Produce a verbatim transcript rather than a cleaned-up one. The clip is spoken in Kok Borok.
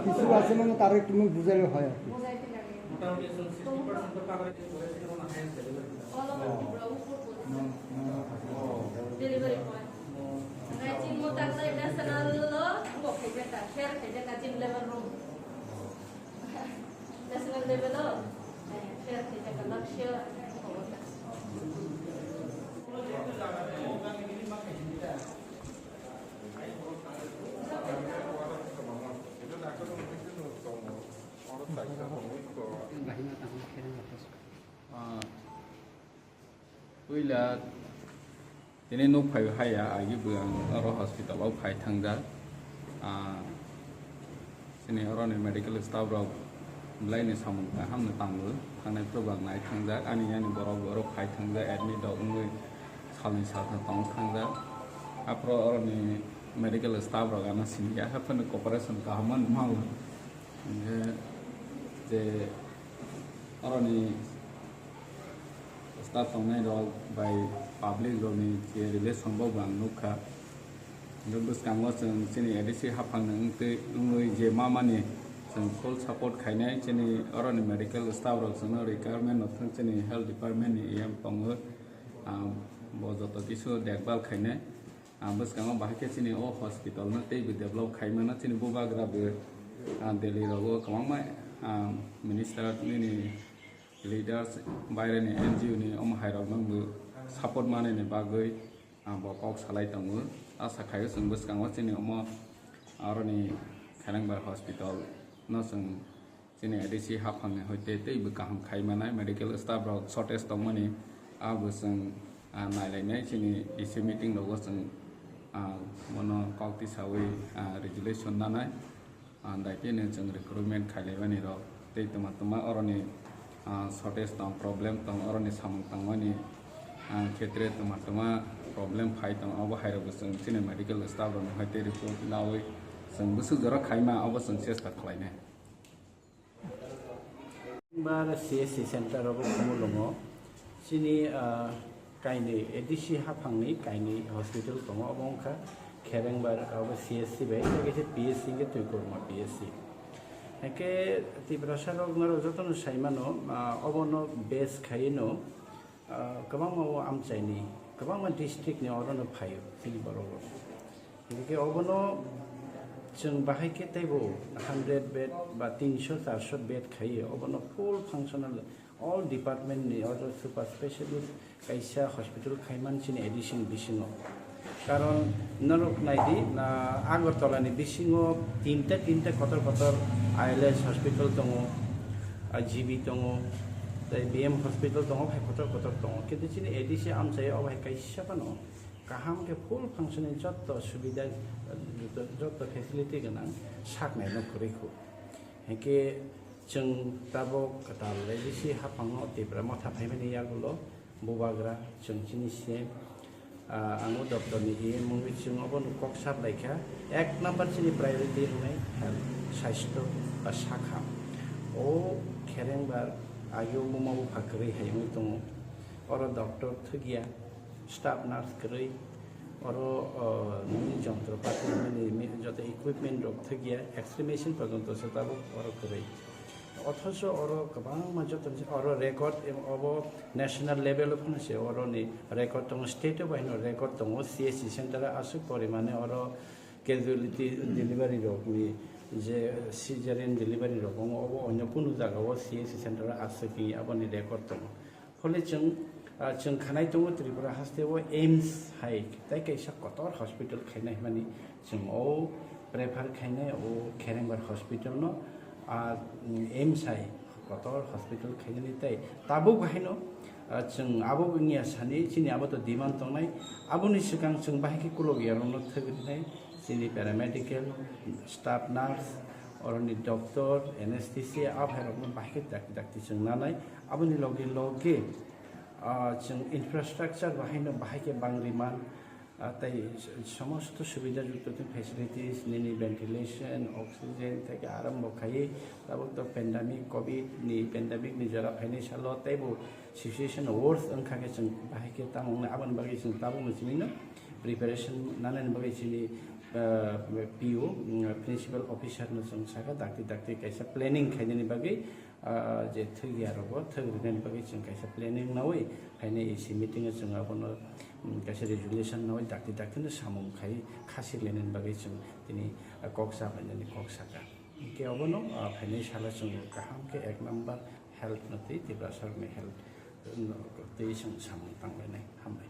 কিছু আছে মানে তারা একটু মুখ বুঝাইলে হয় আর কি। Delivery point. Ngai chini mo tak nai national lo, bo khaijak ka, share khaijak ka chini level room. National level lo, share khaijak ka, Lakshya. Ah, puila tini nuk phai haya, agi bo ang oro hospital o phai thangjak. Ah, chini oro ni medical staff rok belai ni samung kaham no tango, thangnai phuru bo ang nai thangjak, ani yani borok bo oro phai thangjak, admit rok wngwi salni saltham tong thangjak. Aphuru oro ni medical staff rok ano siniya, haphano cooperation kaham no mawo. Hingke je oroni staff tongnai rok bai public rokni je relation bo ang nukha. Hingke bwskango chwng chini A D C haphangni wngtwi wngwi je ma mani chwng full support khainai chini oroni medical staff rok chwngno requirement no thwng chini health department ni E M tongo, ah, bo joto kisu dekbal khainai. Ah, bwskango bahai khe chini o hospital no teibo develop khai mano, chini bubagra bo, ah, Delhi rogo kwbangma, ah, minister nini leaders baireni N G O ni omo hai rok no bo support manani bagwi, ah, bo kok salai tongo. Asa khaio chwng bwskango chini omo aroni Kherengbar hospital no chwng Chini A D C haphangni hoite teibo kaham khai manai, medical staff rok shortage tongmani, abo chwng, ah, nailainai chini D C meeting rogo chwng, ah, bono kok tisawi, ah, resolution nanai, ah, daipeno chwng recruitment khailaimani rok tei twma twma oroni, ah, shortage tong, problem tong, oroni samung tangmani, ah, khetre twma twma problem phai tong, abo hai rokbo chwng chini medical staff rokni hoite report nawi chwng bwswk jora khaima abo chwng chesta khlainai. Bar C S C center rogo Khumulwngo chini, ah, kainwi A D C haphangni kainwi hospital tongo, obo wngkha Kherengbar, obo C S C bai, tei kaisa P S C hwnkhe Twikurma P S C. Hwnkhe Tiprasa rok norok jotono saimano, ah, obono base khaiwino, Ah, kwbangma o amchaini, kwbangma district ni oro no phaio chini borok rok. Hingke obono chwng bahai khe teibo hundred bed ba tinso charso bed khaiyo, obono full functional all department ni oro super specialist kaisa hospital khaiman chini A D C ni bisingo. Karon norok naidi, na, Agartala ni bisingo tinta, tinta kotor kotor I L S hospital tongo, ah, G B tongo, tei B M hospital tongo, hai kotor kotor tongo. Kintu chini A D C amchai o hai kaisa phano kaham khe full functioning jotto subida, jotto facility gwnang saknai no kwrwi khu. Hingke chwng tabok kwtal A D C haphango Tipra motha phaimani yagulo, Bubagra, chwng chini C M, ah, ang o doptor ni E M wngwi chwng obono kok sap lai kha. Ek number chini priority wngnai health, saisto ba sakha. O Kherengbar agio buma bupha kwrwi hai wngwi tongo. Oro doctor thwkya, staff nurse kwrwi, oro, ah, nini jontropati, nini mi-, joto equipment rok thwkya, X-ray machine porjonto se tabuk oro kwrwi. Othocho oro kwbangma joto ni oro record, em, obo national level o phano se oro ni record tongo, state o bai no record tongo, C S C center o aswk porimane oro casualty delivery rok ni je cesarean delivery rok wngo, obo onyo kunu jaga o C H C center o aswk wngya, aboni record tongo. Phole chwng, ah, chwng khanai tongo Tripura haste o AIIMS hai tei kaisa kotor hospital khainai hwnmani chwng o prefer khainai o Kherengbar hospital no, ah, AIIMS hai kotor hospital khainani tei tabuk haino, ah, chwng abo wngya sani chini abo to demand tongnai. Aboni swkang chwng bahai khe kulok yarokno thwk rinai, chini paramedical, staff nurse, oroni doctor, anesthesia, a bhairokno bahai khe dakti dakti chwng nanai. Aboni loge loge, ah, chwng infrastructure bahaino bahai khe bang riman, ah, tei somosto subida jukto tei facilities, nini ventilation, oxygen theke arombo khaiwi tabuk to pandemic, covid ni pandemic ni jora phainai salo teibo situation worse wngkha khe chwng bahai khe tamo wngnai. Aboni bagwi chwng tabukno chini no preparation nanani bagwi chini, ah, P O, mm, principal officer no chwng saka dakti dakti kaisa planning khainani bagwi, ah, je thwk ya rogo thwk rinani bagwi chwng kaisa planning nawi phainai A C meeting o chwng abono, mm, kaisa resolution nawi dakti dakti no samung khai khasi lainani bagwi chwng tini, ah, kok sa phainani kok saka. Hwnkhe obono, ah, phainai salo chwng kaham khe ek number health no twi Tiprasa rokni health, mm, twi chwng samung tanglainai. Hambai.